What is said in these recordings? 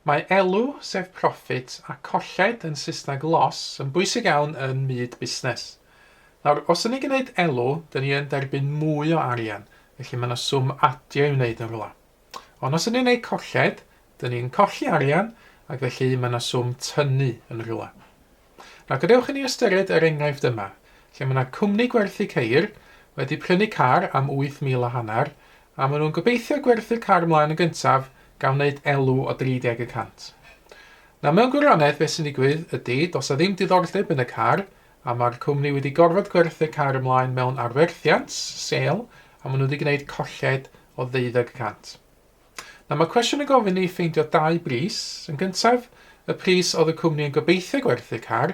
Mae elw, sef profit, a colled, yn Saesneg loss, yn bwysig iawn yn myd busnes. Nawr, os ydyn ni'n gwneud elw, dyn ni yn derbyn mwy o arian, felly mae yna swm adio i'w wneud yn rhywle. Ond os ydyn ni'n gwneud colled, dyn ni'n colli arian, ac felly mae yna swm tynnu yn rhywle. Nawr gadewch i ni ystyried yr enghraifft yma, lle mae yna cwmni gwerthu ceir wedi prynu car am 8,000 a hanner, a maen nhw'n gobeithio gwerthu'r car ymlaen yn gyntaf gan wneud elw o 30 y cant. Nawr mewn gwirionedd beth sy'n digwydd ydy, does 'na ddim diddordeb yn y car, a mae'r cwmni wedi gorfod gwerthu'r car ymlaen mewn arwerthiant, sale, a maen nhw wedi gwneud colled o ddeuddeg y cant. Nawr mae cwestiwn yn gofyn i ni ffeindio dau bris. Yn gyntaf, y pris oedd y cwmni yn gobeithio gwerthu car,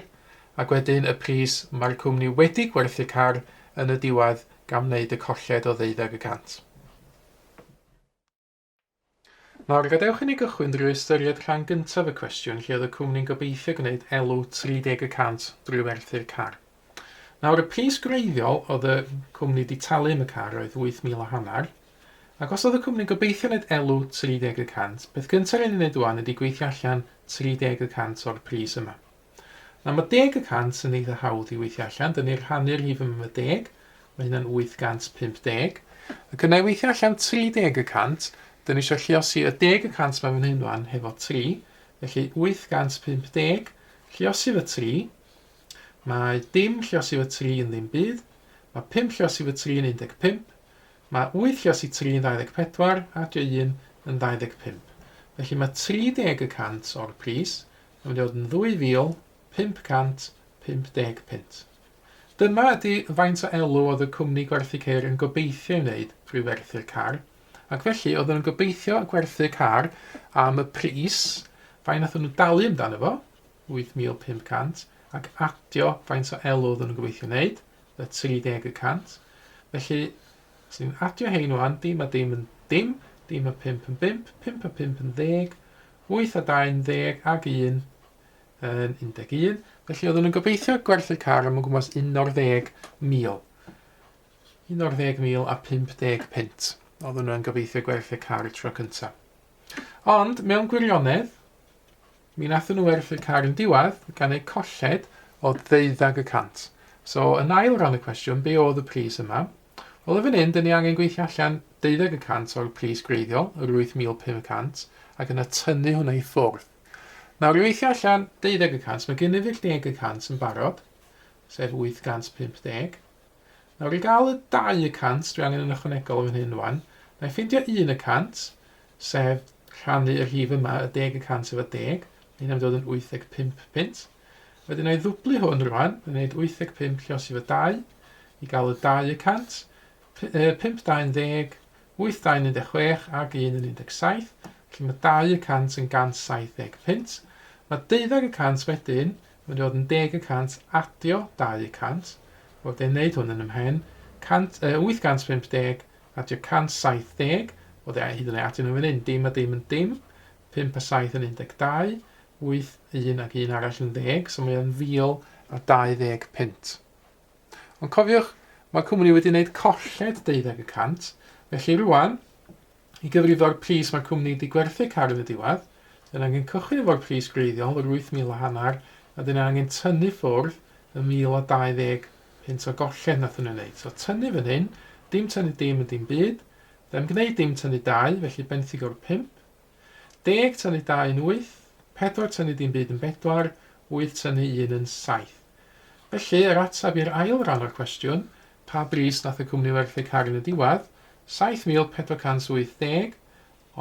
ac wedyn y pris mae'r cwmni wedi gwerthu car yn y diwedd gan wneud y colled o ddeuddeg y cant. Nawr, gadewch i ni gychwyn drwy ystyried rhan gyntaf y cwestiwn lle oedd y cwmni'n gobeithio gwneud elw 30 y cant drwy werthu'r car. Nawr, y pris gwreiddiol oedd y cwmni 'di talu am y car oedd 8,000 a hanner, ac os oedd y cwmni'n gobeithio wneud elw 30 y cant, peth gyntaf rhaid ni wneud wan ydy gweithio allan 30 y cant o'r pris yma. Nawr mae 10 y cant yn eitha hawdd i weithio allan, dyn ni'n rhannu'r rhif yma efo 10, mae hynna'n 850, ac yna i weithio allan 30 y cant, dyn ni eisiau lluosi y 10 y cant mae fan hyn wan hefo 3, felly 850, lluosi efo 3, Mae dim lluosi efo 3 yn ddim byd. Mae 5 lluosi efo 3 yn 15. Mae 8 lluosi 3 yn 24, adio 1 yn 25. Felly mae 30 y cant o'r pris yn mynd i fod yn 2,550 punt. Dyma ydy faint o elw oedd y cwmni gwerthu ceir yn gobeithio ei wneud drwy werthu'r car. Ac felly oedden nhw'n gobeithio gwerthu car am y pris, faint nathon nhw dalu amdano fo, 8,500 ac adio faint o elw oedden nhw'n gobeithio wneud, y 30 y cant. Felly, os ni'n adio hein wan, dim a dim yn dim, dim a 5 yn 5, 5 a 5 yn 10, 8 a 2 yn 10 ac 1 yn 11. Felly oedden nhw'n gobeithio gwerthu car am o gwmpas 11,000. 11,050 punt. Oedden nhw'n gobeithio gwerthu car y tro cyntaf. Ond, mewn gwirionedd, Mi wnaethon nhw werthu'r car yn diwedd gan eu colled o ddeuddeg y cant. So, yn ail ran y cwestiwn, be oedd y pris yma? Wel, yn fan hyn, dyn ni angen gweithio allan deuddeg y cant o'r pris gwreiddiol, yr 8,500, ac yna tynnu hwnna i ffwrdd. Nawr, i weithio allan deuddeg y cant, mae gennyf fi'r deg y cant yn barod, sef 850. Nawr, i gael y 2 y cant, dwi angen yn ychwanegol yn fan hyn rwan, na i ffeindio 1 y cant, sef rhannu y rhif yma, y deg y cant efo deg, mae hynna'n dod yn 85 punt. Wedyn na i ddwblu hwn rwan, yn gwneud 85 lliosi efo 2, i gael y 2 y cant, 5 2 yn ddeg, 8 2 yn 16 ac 1 yn 17, felly mae 2 y cant yn 170 punt. Mae 12 y cant wedyn, mae'n dod yn 10 y cant adio 2 y cant, wedyn wneud hwn yn ymhen, 850 Adio 170, o dde, hyd yn oed adio nhw fan hyn, dim a dim yn dim, 5 a 7 yn 12, 8, 1 ac un arall yn 10, so mae o'n 1020 punt. Ond cofiwch, mae cwmni wedi gwneud colled 12 y cant, felly rwan, i gyfrifo'r pris mae'r cwmni wedi gwerthu car yn y diwedd, dyn angen cychwyn efo'r pris gwreiddiol, yr 8,000 a hanner, a dyn angen tynnu ffwrdd y 1,020 Punt o golled nathon nhw wneud. So tynnu fan hyn, dim tynnu dim yn dim byd. Ddim gwneud dim tynnu 2, felly benthyg o'r 5. Deg tynnu 2 yn 8, 4 tynnu dim byd yn 4, 8 tynnu 1 yn 7. Felly, yr ateb i'r ail ran o'r cwestiwn, pa bris nath y cwmni werthu car yn y diwedd? 7,480,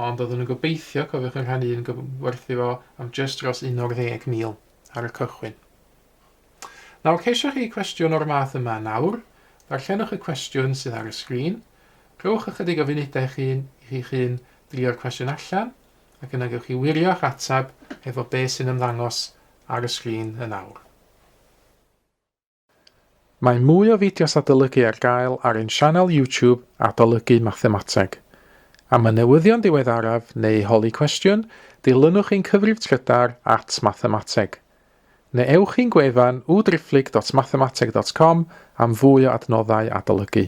ond oedden nhw'n gobeithio, cofiwch yn rhan 1, werthu fo am jyst dros 11,000 ar y cychwyn. Nawr, ceisiwch chi cwestiwn o'r math yma nawr. Darllenwch y cwestiwn sydd ar y sgrin. Rhowch ychydig o funudau chi, i chi'ch hun drio'r cwestiwn allan, ac yna gewch chi wirio'ch ateb efo be sy'n ymddangos ar y sgrin yn awr. Mae mwy o fideos adolygu ar gael ar ein sianel YouTube Adolygu Mathemateg. Am y newyddion diweddaraf neu holi cwestiwn, dilynwch ein cyfrif trydar at mathemateg. Neu ewch i'n gwefan www.mathemateg.com am fwy o adnoddau adolygu.